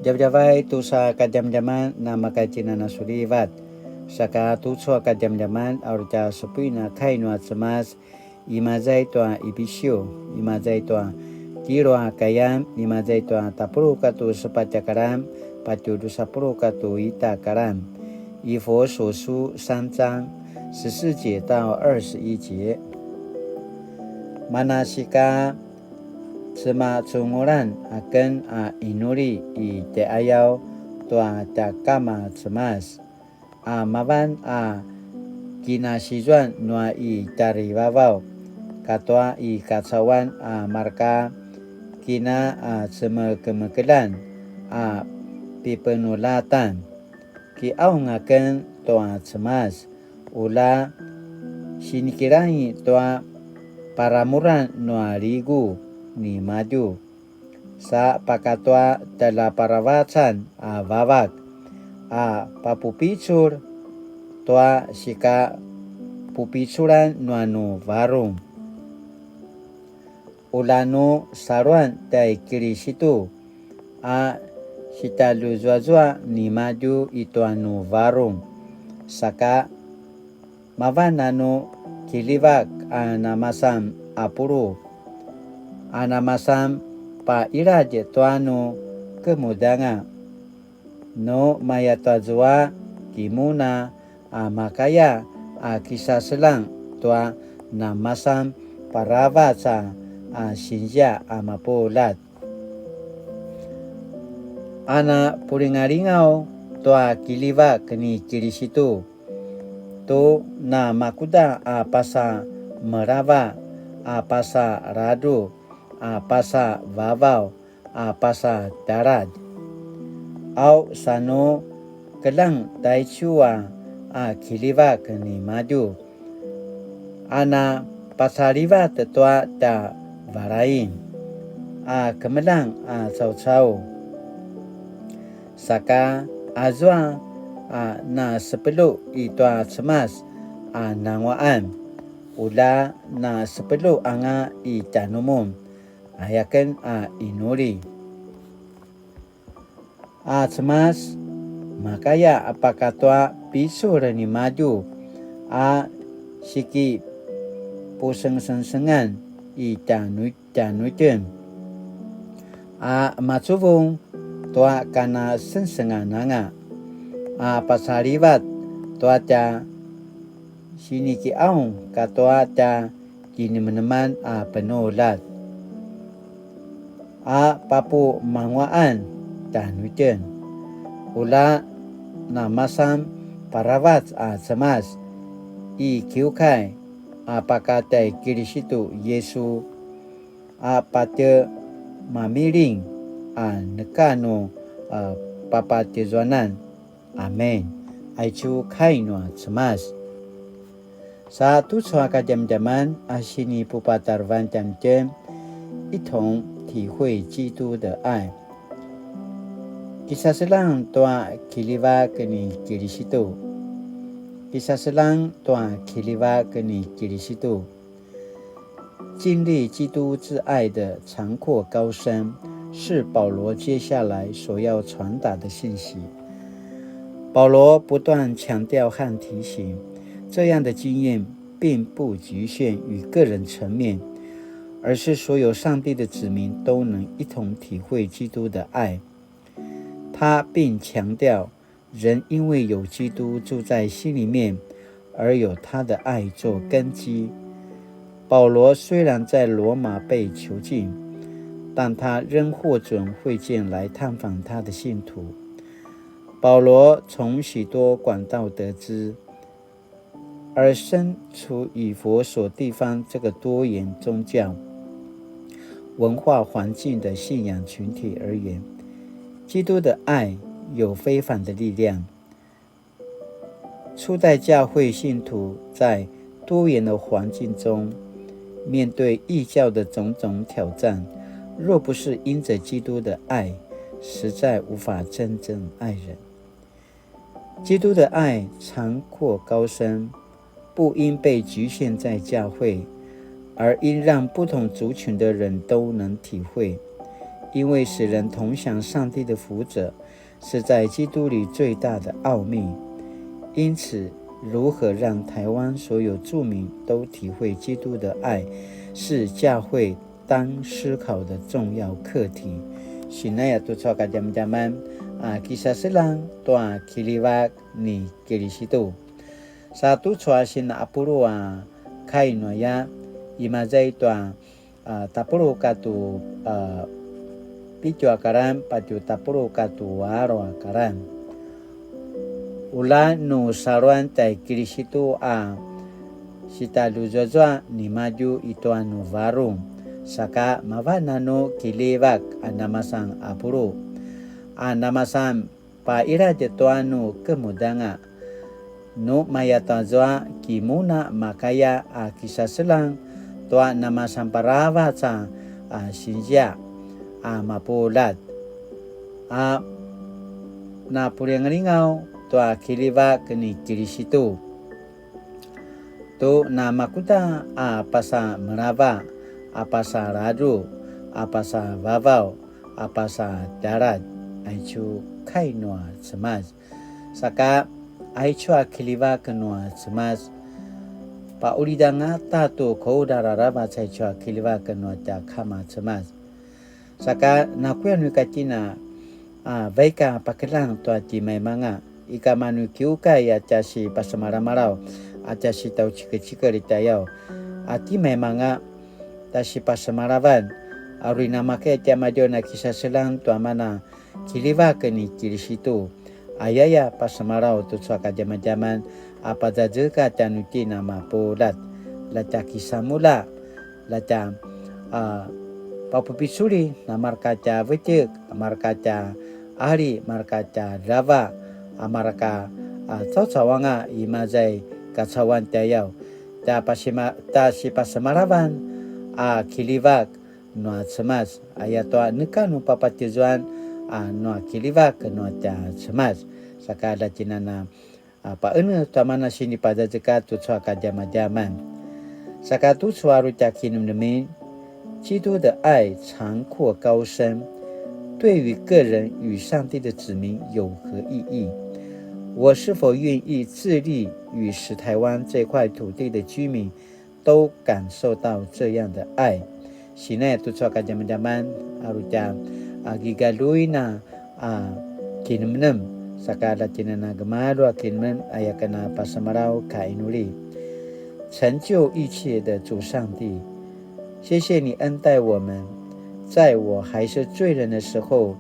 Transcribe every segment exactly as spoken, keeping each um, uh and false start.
Djavadjavay tusa kadjamadjaman na makaitjinan a sulivat. Saka tucu a kadjamadjaman a uri tja supuin a kai nua Cemas, imaza i tua Ipisiu, imaza i tua tjelu a kayan, imaza i tua tapuluq katua sepatj a karan, patje drusa puluq katua ita a karan. 以弗所書三章十四節到二十一節. Manasika cemacungulan aken a inuli i tjaiqayaw tua tja Kama Cemas, a mavan a kinasizuan nua i tjarivavaw katua i kacauan a marka kina a cemekemekeljan a pipenuljatan. Kiqaung aken tua Cemas, ula sinikilangi tua paramuran nua ligu nimadju, sa pakatua tjaljaparavacan a vavak, a papupicul tua sika pupiculan nua nu varung. Ula nu saluan tjai Kilisitu a sitjaljuzuazua nimadju i tua nu varung, saka mavan a nu kiljivak a namasan apulu, a namasan pailadj tua nu kemudanga. Nu mayatazua kimuna a makaya a kisaseljang tua namasan paravac a, a sinzia a mapuljat. A na pulingalingaw tua kiljivak ni Kilisitu, tu namakuda a pasa merava, a pasa ladru, a pasa vavaw, a pasa taladj. Au sa nu keljang taicu a, a kiljivak nimadju, a na pacalivat tua tja valain a kemeljang a caucau. Saka azua a na sepelju i tua Cemas a nanguaqan, ula na sepelju anga i tjanumun, ayaken a inuli. A Cemas, makaya a pakatua picul nimadju a sikipusengsengan i tjanu-, tjanuitjen, a macuvung tua kanasengsengan anga, a pacalivat tua tja sinikiqaung katua tja kinemeneman a penuljat, a papumanguaqan tjanuitjen. Ula namasan paravac a Cemas i kiukai a pakatai Kilisitu Yisu, a patje mamiling a neka nu, a, papatjezuanan. Amen. Aicu kai nua Cemas. Sa tucu a kadjamadjaman a sinipupatarevan tjanuitjen, 一同體會基督的愛. Kisaseljang tua kiljivak ni Kilisitu. Kisaseljang tua kiljivak ni Kilisitu. 经历基督之爱的长阔高深，是保罗接下来所要传达的信息。保罗不断强调和提醒，这样的经验并不局限于个人层面，而是所有上帝的子民都能一同体会基督的爱。他并强调，人因为有基督住在心里面，而有他的爱做根基。保罗虽然在罗马被囚禁，但他仍获准会见来探访他的信徒。保罗从许多管道得知，而身处以弗所地方这个多元宗教文化环境的信仰群体而言，基督的爱有非凡的力量。初代教会信徒在多元的环境中，面对异教的种种挑战，若不是因着基督的爱，实在无法真正爱人。基督的爱长阔高深，不应被局限在教会，而应让不同族群的人都能体会。因为使人同享上帝的福泽，是在基督里最大的奥秘。因此，如何让台湾所有住民都体会基督的爱，是教会当思考的重要课题。Sinaya tucu a kadjamadjaman a kisaselang tua kilivak ni Kilisitu. Sa tucu a sinapulu a kai nuaya, imaza i tua a, tapuluq katu, a, pitju a karan patju tapuluq katu alu a karan. Ula nu saluan tjai Kilisitu a sitaluzuazua nimadju i tua nu varung, saka mavan a nu kilivak a namasan apulu, a namasan pailadj tua nu kemudanga. Nu maya tazua ki mun a makaya a kisaselang tua namasan paravac a, a sinzia a mapuljat, a napulingalingaw tua kilivak ni Kilisitu. Tu namakuda a pasa melava, a pasa ladruq, a pasa vavaw, a pasa tjaladj, aicu kai nua Cemas. Saka aicu a kilivak nua Cemas, paqulid angata tu kudral aravac aicu a kilivak nua tja Kama Cemas. Saka nakuya nu ika tjen a, a, vaik a pakeljang tua timaimanga, ika manu kiukai a tja sipasemalamalaw, a tja sitjaucikecikel i tjayaw, a timaimanga tja sipasemalavan, a uri namakaya tiamadju a kisaselang tua mana kilivak ni Kilisitu. Ayaya pasemalaw tucu a kadjamadjaman a pazazekatj tjanuitjen a mapuljat, la tja kisamulja, la tja, a, papupiculi, na marka tja vetjek, marka tja qali, marka tja drava, a marka, a, caucau anga imaza i kacauan tjayaw. Tja pasima-, tja sipasemalavan a kilivak nua Cemas, ayatua neka nu papatjezuan a nua kilivak nua tja Cemas, saka la tjen a na, a, paqenetj tua mana sinipazazekatj tucu a kadjamadjaman. Saka tucu a uri tja kinemenemen, 基督的爱长阔高深，对于个人与上帝的子民有何意义？我是否愿意致力于使台湾这块土地的居民都感受到这样的爱？Sinaya tucu a kadjamadjaman, a uri tja, a, kigaljuin a, a, kinemenem, saka la tjen a na gemalju a kinemenem, aya ken a pasemalaw ka inuli. 成就一切的主上帝，谢谢你恩待我们，在我还是罪人的时候，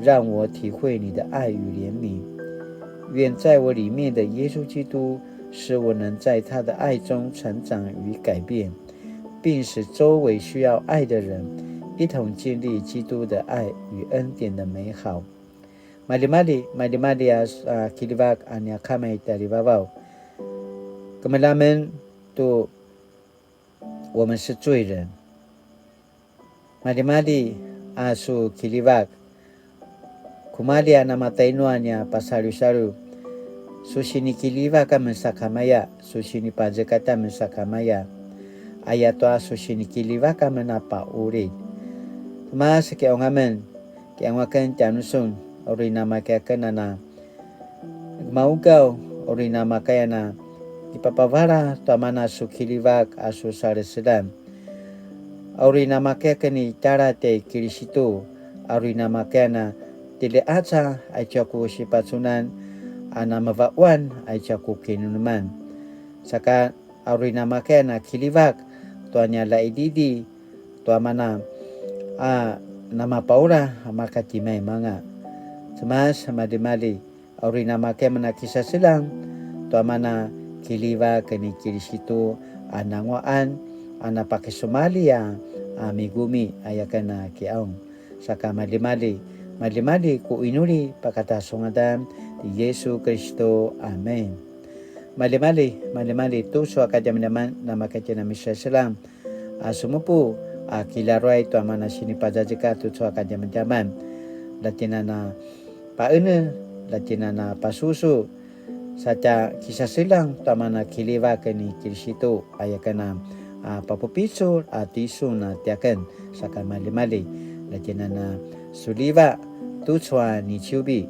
让我体会你的爱与怜悯。愿在我里面的耶稣基督，使我能在他的爱中成长与改变，并使周围需要爱的人一同经历基督的爱与恩典的美好。Maljimalji, maljimalji a, a, kilivak a nia Kama i tjarivavaw. Kemeljang amen tu 我们是罪人。Maljimalji a su kilivak. Kumalji a namatainu a nia pasaljusalju. Su sinikilivak amen sakamaya, su sinipazekatj amen sakamaya. Ayatua su sinikilivak amen a paqulid. Cemas kiqaung amen, kiqaung aken tjanusun, uri namakaya aken a na gemaugaw, uri namakaya na kipapavala tua mana su kilivak a su salesedan. A uri namakaya aken i tjaladj tjai Kilisitu, a uri namakaya na tjiljiqaca aicu a ku sipacunan, a namavaquan aicu a ku kinemeneman. Saka a uri namakaya na kilivak tua nia laididi, tua mana a namapaula a maka timaimanga. Cemas maljimalji, a uri namakaya amen a kisaseljang tua mana kilivak ni Kilisitu a nanguaqan, a napakisumalji a, a migumi, aya ken a kiqaung. Saka maljimalji, maljimalji ku inuli pakata su ngadan ti Yesu Kiristu. Amen. Maljimalji, maljimalji tucu a kadjamadjaman, namakaya itjen a misaseljang a sumupu a kilaruay tua mana sinipazazekatj tucu a kadjamadjaman. La tjen a na paqenetj, la tjen a na pasusu, sa tja kisaseljang tua mana kilivak ni Kilisitu, aya ken a, a, papupicul a tisun a tiaken, saka maljimalji. Latjinana suliva tucu a niciubi.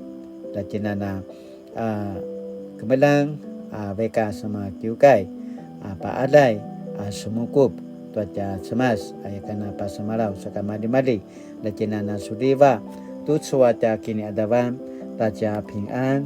Latjinana a kemeljang a veka sema kiukai a paalay a semukup tua tja Cemas a yakana pasemalaw saka malimali. Latjinana suliva tucu a tja kiniadavan ta tja pingan